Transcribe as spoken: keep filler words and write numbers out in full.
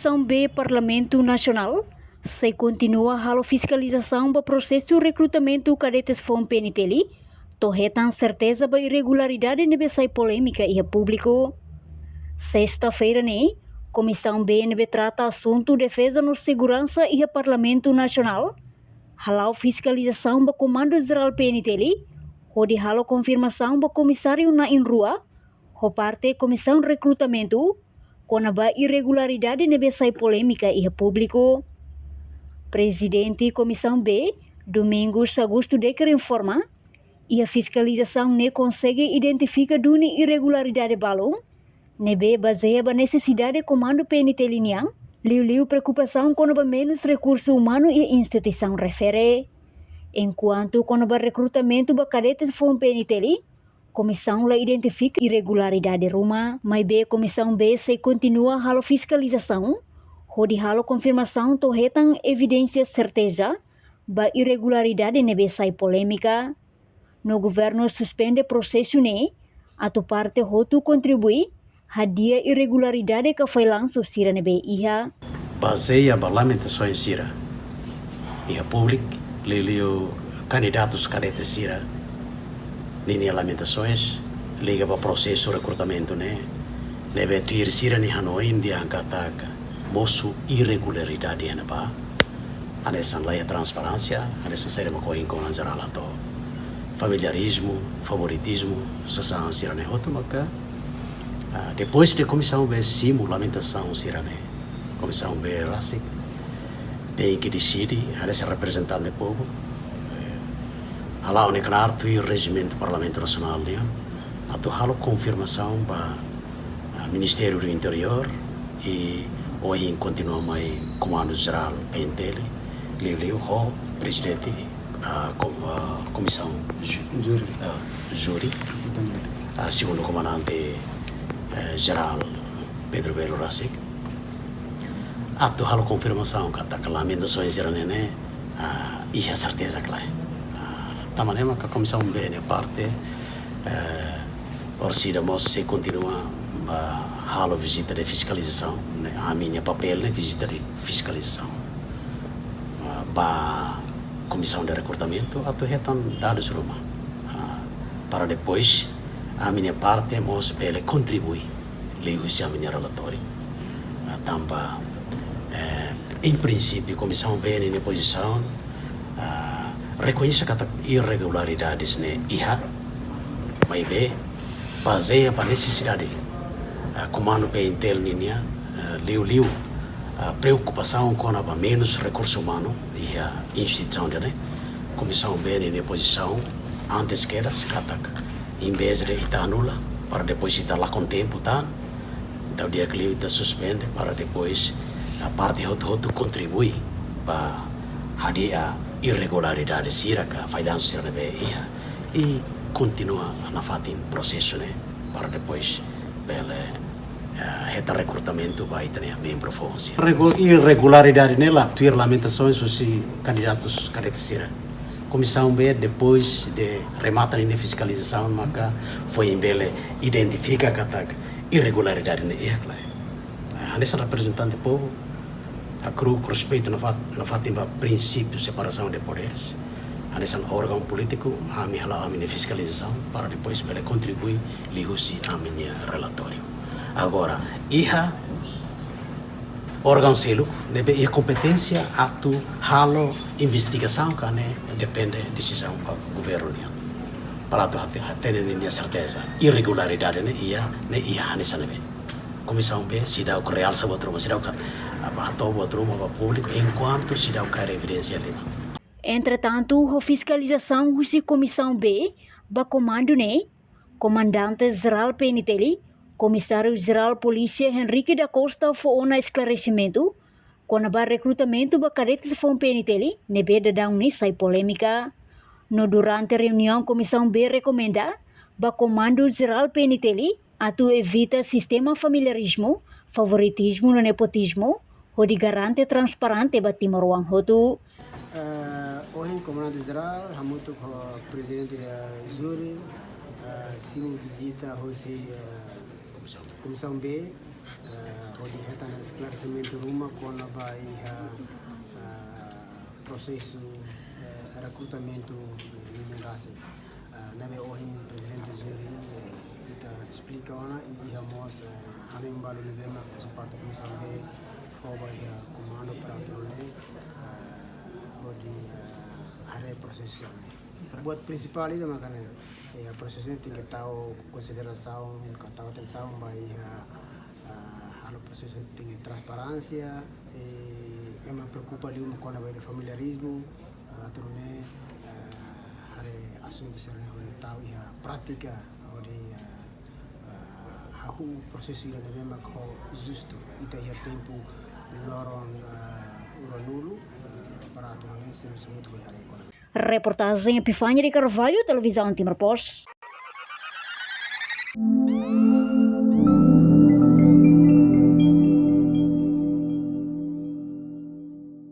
Komisaun B Parlamentu Nasionál sei kontinua halo fiskalizasaun ba prosesu rekrutamentu kadetes foun P N T L, to'o hetan serteza ba irregularidade ne'ebé sai polémika iha públiku. Sesta-feira ne'e, Komisaun B ne'ebé trata asuntu defeza no seguransa iha Parlamentu Nasionál hala'o fiskalizasaun ba Komandu Jerál P N T L, hodi halo konfirmasaun ba Komisáriu na'in-rua ho parte Komisaun Rekrutamentu kona-ba irregularidade ne'ebé sai polémika iha públiku. Prezidente Komisaun B, Domingos Augusto Decker informa, iha fiskalizasaun ne'e konsege identifika duni irregularidade balun ne'ebé bazeia ba nesesidade Komandu P N T L nian, liuliu preokupasaun kona-ba menus rekursu umanu iha instituisaun refere. Enkuantu kona-ba rekrutamentu ba kadetes foun P N T L, Komisaun la identifika irregularidade ruma, maibé Komisaun B sei kontinua halo fiskalizasaun hodi halo konfirmasaun to'o hetan evidénsia serteza ba irregularidade ne'ebé sai polémika. No governu suspende prosesu ne'e atu parte hotu kontribui hadi'a irregularidade ka fallansu sira ne'ebé iha. Bazeia ba lamentasaun sira iha públiku, liuliu kandidatu kadete sira ninia lamentasaun liga ba prosesu rekrutamentu ne'e, ne'ebé tuir sira-nia hanoin dehan katak mosu irregularidade iha ne'ebá, hanesan laiha transparénsia, hanesan saida mak ohin Komandante Jerál hato'o. Familiarizmu, favoritizmu, sasán sira-ne'e hotu maka, ah, depois de Komisaun B simu lamentasaun sira-ne'e, Komisaun B rasik tenke deside, hanesan reprezentante povu, eh, hala'o ne'e klaru tuir rejimentu Parlamentu Nasionál nian, atu halo konfirmasaun ba, ah, Ministériu do Interiór, i ohin kontinua mai Komandu Jerál P N T L, liuliu ho Prezidente, ah, kom-, ah, Komisaun Ju-, Júri. Ah, Júri. Exatamente. Ah, Segundu Komandante, eh, Jerál Pedro Belo rasik. Atu halo konfirmasaun katak lamentasaun sira-ne'e ne'e, ah, iha serteza klaru. Ah, tanba ne'e maka Komisaun B nia parte, eh, orsida mós sei kontinua, ah, halo vizita de fiskalizasaun, ne'e ami-nia papél ne'e vizita de fiskalizasaun. Ah, ba Komisaun de Rekrutamentu atu hetan dadus ruma. Ah, para depois ami-nia parte mós bele kontribui liuhusi ami-nia relatóriu. Ah, tanba, eh, em princípio, Komisaun B ninia pozisaun, ah, rekoñese katak irregularidades ne'e iha, maibé bazeia ba nesesidade, ah, Komandu P N T L ninia, ah, liuliu, ah, preokupasaun kona-ba menus rekursu umanu iha instituisaun ida-ne'e. Komisaun B ninia pozisaun antes kedas katak, em vez de ita anula, para depois ita lakon tempu tan, entaun di'ak liu ita suspende para depois, ah, parte hotu-hotu kontribui ba hadi'a irregularidade sira ka fallansu sira ne'ebé iha, i kontinua nafatin prosesu ne'e para depois bele, eh, hetan rekrutamentu ba ita-nia membru foun sira. Regu-, irregularidade ne'e la tuir lamentasaun husi kandidatu kadete sira. Komisaun B, depois de remata ninia fiskalizasaun, maka foin bele identifika katak irregularidade ne'e iha klaru. Ah, hanesan reprezentante povu, hakru'uk, respeitu nafa-, nafatin ba prinsípiu separasaun de poderes. Hanesan órgaun polítiku, ami hala'o ami-nia fiskalizasaun para depois bele kontribui liuhusi ami-nia relatóriu. Agora, iha órgaun seluk ne'ebé iha kompeténsia atu halo investigasaun ka ne'e depende desizaun ba governu nian. Para atu hate-, hatene ninia serteza, irregularidade ne'e iha, ne'e iha hanesan ne'ebé. Komisaun B seidauk realsa buat ruma, seidauk kat-, apa, hato'o buat ruma ba públiku, enkuantu seidauk kaer evidénsia liman. Entretantu, ho fiskalizasaun husi Komisaun B ba komandu ne'e, Komandante Jerál P N T L, Komisáriu Jerál Polísia Henrique da Costa fó ona esklaresimentu kona-ba rekrutamentu ba kadete foun P N T L ne'ebé daudaun ne'e sai polémika. No durante reuniaun, Komisaun B rekomenda ba Komandu Jerál P N T L atu evita sistema familiarizmu, favoritizmu no nepotizmu, hodi garante transparente ba timoroan hotu. Eh, ohin Komandante Jerál hamutuk ho Prezidente, eh, Júri, eh, simu vizita hosi, eh, Komisaun B. eh, hodi hetan esklaresimentu ruma kona-ba iha, eh, prosesu, eh, rekrutamentu ne'e rasik. Eh, ne'ebé ohin Prezidente Júri, eh, ita esplika ona i iha mós, eh, hanoin balu ne'ebé mak husi parte komisaun B fó ba iha komandu para atu nune'e, eh, hodi, eh, haree prosesu sira-ne'e. Buat prinsipál ida maka ne'e, eh, prosesu ne'e tenke tau konsiderasaun, ka tau atensaun ba iha, ah, halo prosesu tenke transparénsia, eh, ema preokupa liu kona-ba familiarizmu, ah, atu nune'e, eh, haree asuntu sira-ne'e hodi tau iha prátika, hodi, eh, eh, hahú prosesu ida ne'ebé mak ho justu. Ita iha tempu loron, eh, ruanulu, eh, para atu nune'e servisu hamutuk hodi haree kona-ba. Reportajen Epifania de Carvalho, Televizaun Timor Post.